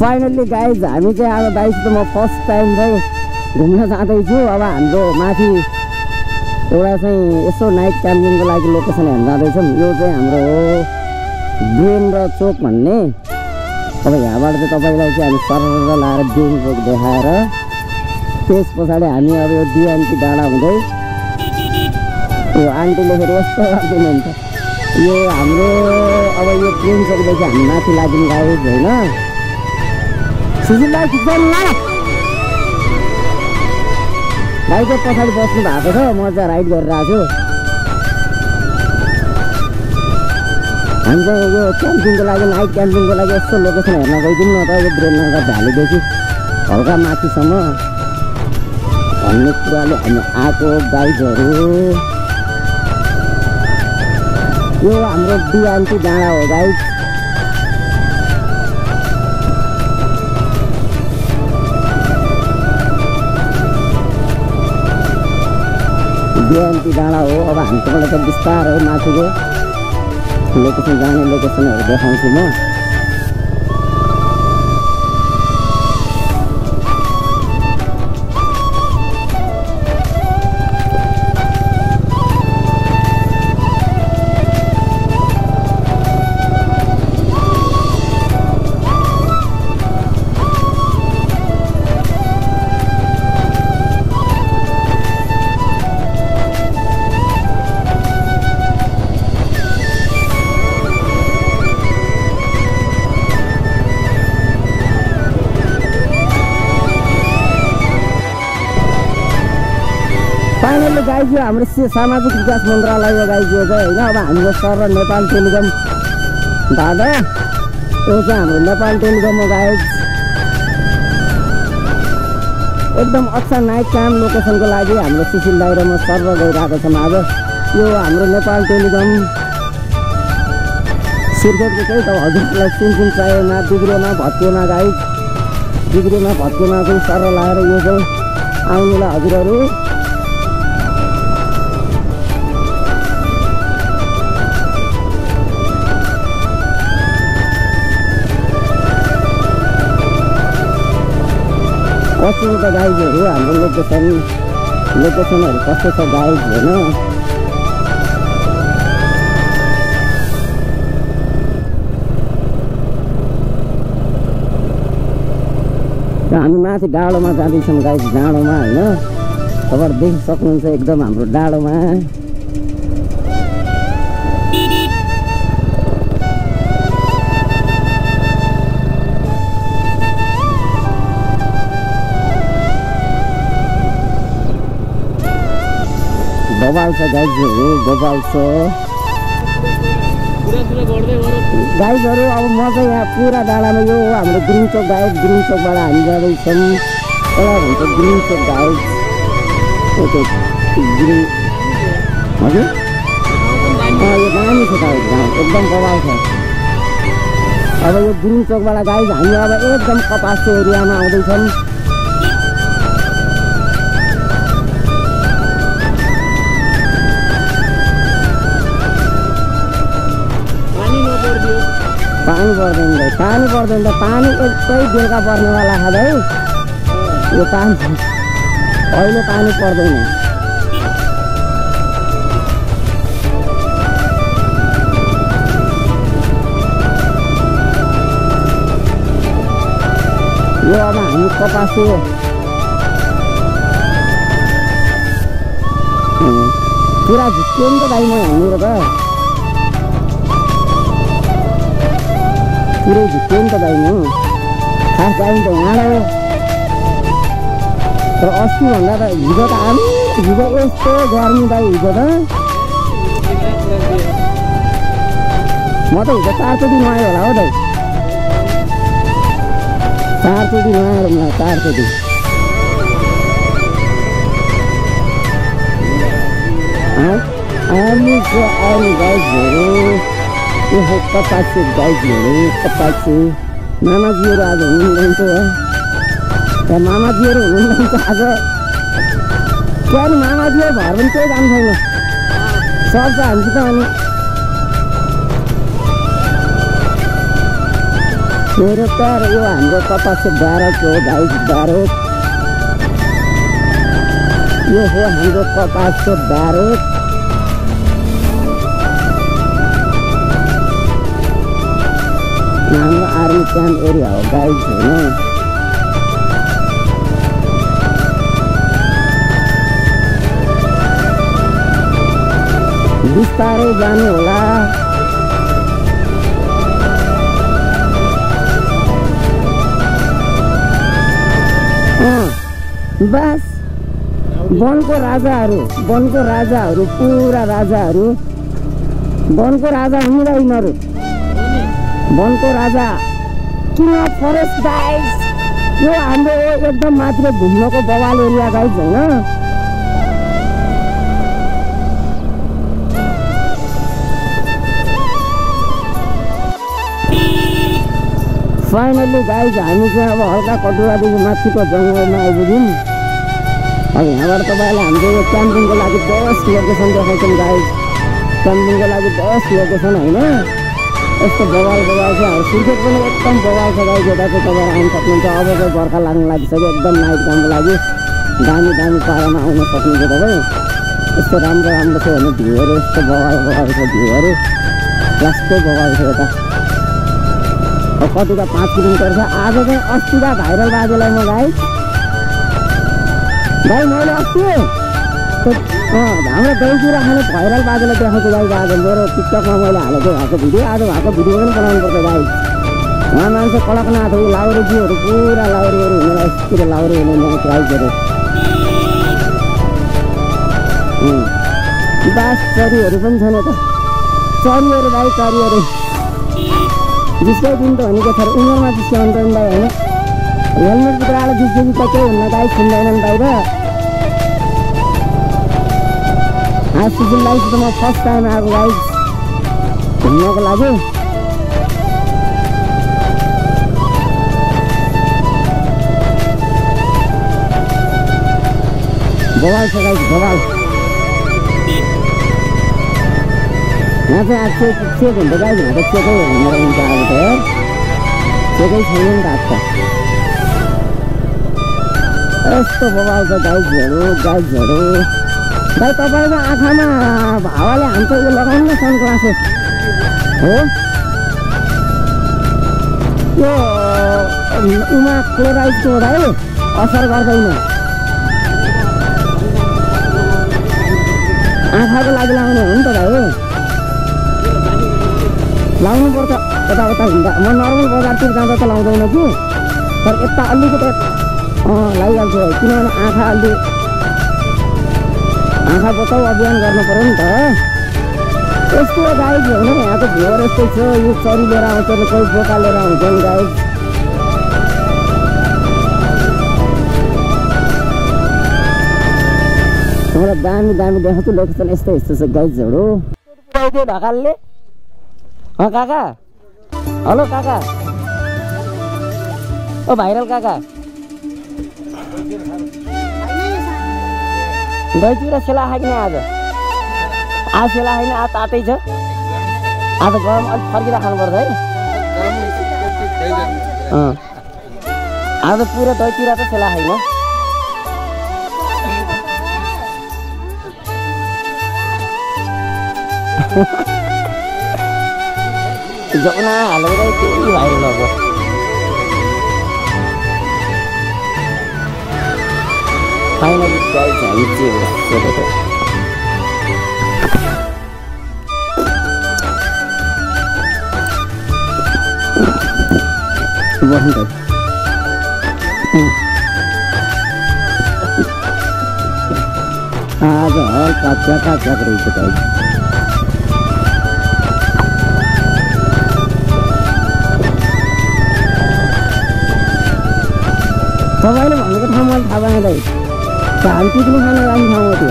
Finally guys हामी चाहिँ अब दाइसित म फर्स्ट टाइम चाहिँ घुम्न जाँदैछु। अब हाम्रो माथि एउटा चाहिँ यसो नाइट क्याम्पिङको लागि लोकेसन हेर्न जाँदैछौँ। यो चाहिँ हाम्रो हो वीरेन्द्र चोक भन्ने। अब यहाँबाट चाहिँ तपाईँलाई चाहिँ हामी सरर लाएर वीरेन्द्र चोक देखाएर त्यस पछाडि हामी अब यो डिएनटी डाँडा हुँदै यो आन्टीले फेरि यस्तो गरिदिनुहुन्छ। यो हाम्रो अब यो ट्रेन चोकदेखि हामी माथि लाग्यौँ गाइज होइन। सुशीललाई खिच्दैन ल भाइ चाहिँ पछाडि बस्नु भएको छ, म चाहिँ राइड गरिरहेको छु। हामी चाहिँ यो क्याम्पिङको लागि नाइट क्याम्पिङको लागि यस्तो लोकेसन हेर्न गइदिउँ न त। यो वीरेन्द्रनगर भ्यालीदेखि हल्का माथिसम्म भन्ने कुराले हामी आएको गाइजहरू। यो हाम्रो डिएनटी डाँडा हो गाइज। डिएनटी डाँडा हो। अब हामी तपाईँलाई त बिस्तारै माथिको लोकेसन जाने लोकेसनहरू देखाउँछु म। फाइनली गाइज यो हाम्रो सामाजिक विकास मन्त्रालय हो गाइज यो चाहिँ होइन। अब हाम्रो सर नेपाल टेलिकम दादा यो चाहिँ हाम्रो नेपाल टेलिकम हो गाइज। एकदम अच्छा नाइट टाइम लोकेसनको लागि हाम्रो सुशील दाइ र म सर गइरहेको छौँ आज। यो हाम्रो नेपाल टेलिकम सिर्केटको चाहिँ त हजुरलाई सिम चाहिएमा बिग्रेमा भत्किएमा गाइज बिग्रेमा भत्किएमा चाहिँ सर लाएर यो चाहिँ आउनुलाई हजुरहरू। कस्तो छ गाइजहरू हाम्रो लोकेसनहरू कस्तो छ गाइज होइन। हामी माथि डाँडोमा जाँदैछौँ गाइज डाँडोमा होइन। तपाईँहरू देखि सक्नुहुन्छ एकदम हाम्रो डाँडोमा बबाल छ गाइजहरू बबाल छ गाइजहरू। अब म चाहिँ यहाँ पुरा डाँडामा यो हाम्रो ग्रिन चोक गाइज ग्रिन चोकबाट हामी जाँदैछौँ। एउटा भन्छ ग्रिन चोक गाइज ग्रिन हजुर यो दामी छ गाइज गाउँ एकदम बबाल छ। अब यो ग्रिन चोकबाट गाइज हामी अब एकदम कपासको एरियामा आउँदैछौँ। पानी पर्दैन भाइ पानी पर्दैन त पानी एकै बेलुका पर्नेवाला छ भाइ यो पानी अहिले पानी पर्दैन। यो अब हामी कपासको पुरा झुक्कियो नि त भाइ म यहाँनिर त पुरै झुक्कियो नि त भाइ म। खास जाने त यहाँ हो तर अस्तिभन्दा त हिजो त आलु हिजो यस्तो गर्मी भाइ हिजो त म त हिजो 4 चोटि नुहाएँ होला हो दाइ 4 चोटि नुहाएर मलाई 4 चोटि। आलु गाइजहरू यो कपासे गाइजहरू कपासे मामाजीहरू आज हुनुहुन्छ त्यहाँ मामाजीहरू हुनुहुन्छ आज त्यहाँ मामाजीहरू भएर पनि केही काम छैन सर्छ हामीसित। अनि मेरो प्यारो यो हाम्रो कपासे ब्यारेक हो गाइस, ब्यारेक यो हो हाम्रो कपासे ब्यारेक। हाम्रो आर्मी क्याम्प एरिया हो गाइस होइन। बिस्तारै जानु होला। बस वनको राजाहरू पुरा राजाहरू वनको राजा हुनु र यिनीहरू वनको राजा किङ अफ फरेस्ट गाइस। यो हाम्रो एकदम मात्र घुम्नको बवाल एरिया गाइस होइन। फाइनली गाइस हामी चाहिँ अब हल्का कटुवादेखि माथिको जङ्गलमा आइपुग्यौँ। अब यहाँबाट तपाईँलाई हाम्रो यो क्याम्पिङको लागि बेस्ट लोकेसन देखाउँछौँ गाइस। क्याम्पिङको लागि बेस्ट लोकेसन होइन। यस्तो बवाल चाहिँ क्रिकेट पनि एकदम बवाल छ गाइस। यता चाहिँ तपाईँहरू आउनु सक्नुहुन्छ। अब चाहिँ बर्खा लाग्नु लागिसक्यो, एकदम नाइट कामको लागि दामी पारामा आउन सक्नुहुन्छ तपाईँ। यस्तो राम्रो छ होइन भ्यूहरू, यस्तो बवाल छ भ्यूहरू, लास्टै बवाल छ यता। कति त 5 किलोमिटर छ। आज चाहिँ अस्तिका भाइरल बाजेलाई म गाइस भाइ मैले अस्ति हाम्रो दही चिउरा खाने भाइरल बाजेलाई देखाउँछु गाइस। आज मेरो टिकटकमा मैले हालेको भएको भिडियो पनि बनाउनुपर्छ गाइस। उहाँ मान्छे कलकनाथ हो, लाउरेजीहरू पुरा लाउरेहरू हुनेलाई यस्तो लाउरे हुने प्राइजहरू बास चरीहरू पनि छन् यता। चरीहरू भाइ चरीहरू जिस्काइदिनु त भनेको छ उमेरमा जिस्काउनु त भाइ होइन। हेलमेट भित्रबाट जिस्किनु त केही हुन्न गाइस, सुन्दैनन् बाहिर। आज सिजनलाई त म फर्स्ट टाइम आएको गाइस घुम्नको लागि। बवाल छ गाइस बवाल। यहाँ चाहिँ आज चेक हुन्छ गाइस। यहाँ त चेकै हुँदैन हुन्छ अब त यार, चेकै छैन नि त आज त। यस्तो बवाल छ गाइसहरू भाइ। तपाईँको आँखामा हावाले हान्छ यो लगाउनु न सनग्लासेस हो। यो उमा क्लोराइडको भाइ असर गर्दैन। आँखाको लागि लगाउने हो नि त भाइ, लाउनुपर्छ। यता हिँड्दा म नर्मल बजारतिर जाँदा त लाउँदैन कि, तर यता अलिकति लागिहाल्छ भाइ। किनभने आँखा बचाउ अभियान गर्नु पऱ्यो नि त। यस्तो गाइस होइन यहाँको भ्यूहरू यस्तै छ। यो चरी लिएर आउँछन्, कोही बोका लिएर आउँछन् गाइस। मलाई दामी देखाउँछु लोकेसन यस्तो छ गाइसहरू। पुऱ्याइदियो ढकालले। काका हेलो काका, ओ भाइरल काका दही चिउरा सेला खाइकन आज सेला खाइकन आज तातै छ। आज गरम अलिक फर्किँदा खानुपर्छ है। आज पुरा दही चिउरा त सेला खाइकन जौना हालेर त्यही भाइरल अब। फाइनली गाइस हामी चाहिँ आज हल्का चकाचक रहेछ गाइस। तपाईँले भनेको ठाउँ मैले थाहा पाएँ दाइ। हामी पिकनिक खान जाने ठाउँ हो त्यो।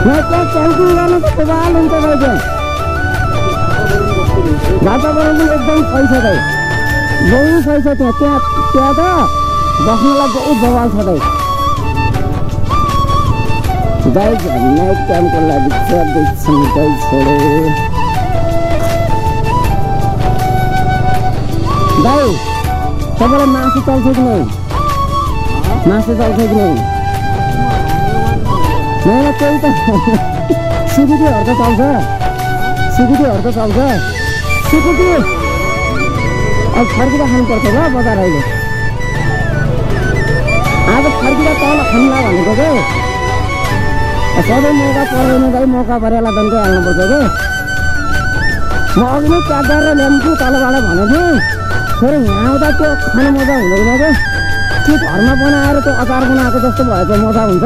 यहाँ त्यहाँ क्याम्पिङ गर्नु त बवाल हुन्छ दाइ। त्यहाँ वातावरण पनि एकदम सही छ दाइ, बहुत सही छ। त्यहाँ त बस्नुलाई बहुत बवाल छ दाइ। गाइस हामी नाइट क्याम्पको लागि चढ्दैछौँ गाइस। छोडो तपाईँलाई मासु चल्छ कि नै? मासु चल्छ कि नै? होइन त्यही त सिकुटीहरू त चल्छ, सिकुटीहरू त चल्छ। सिकुटी अब फर्किँदा खानुपर्छ ल बजार अहिले। आज फर्किँदा तल खान्ला भनेको के सबै मौका पर्दैन भाइ, मौका परेला दन्कै हाल्नुपर्छ कि। म अघि नै प्याक गरेर ल्याउँछु तलबाट भनेको थिएँ, फेरि यहाँ आउँदा त्यो खानु मजा हुँदैन क्या। कि घरमा बनाएर त्यो अचार बनाएको जस्तो भएको मजा हुन्छ।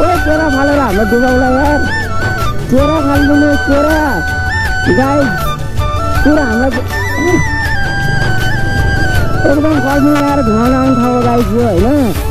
ओ केरा फालेर हाम्रो डुबाउला यार, केरा फालिदिनु, केरा गाई पुरा हामीलाई एकदम कर्मी लगाएर घुमाउन आउने ठाउँको गाई थियो होइन।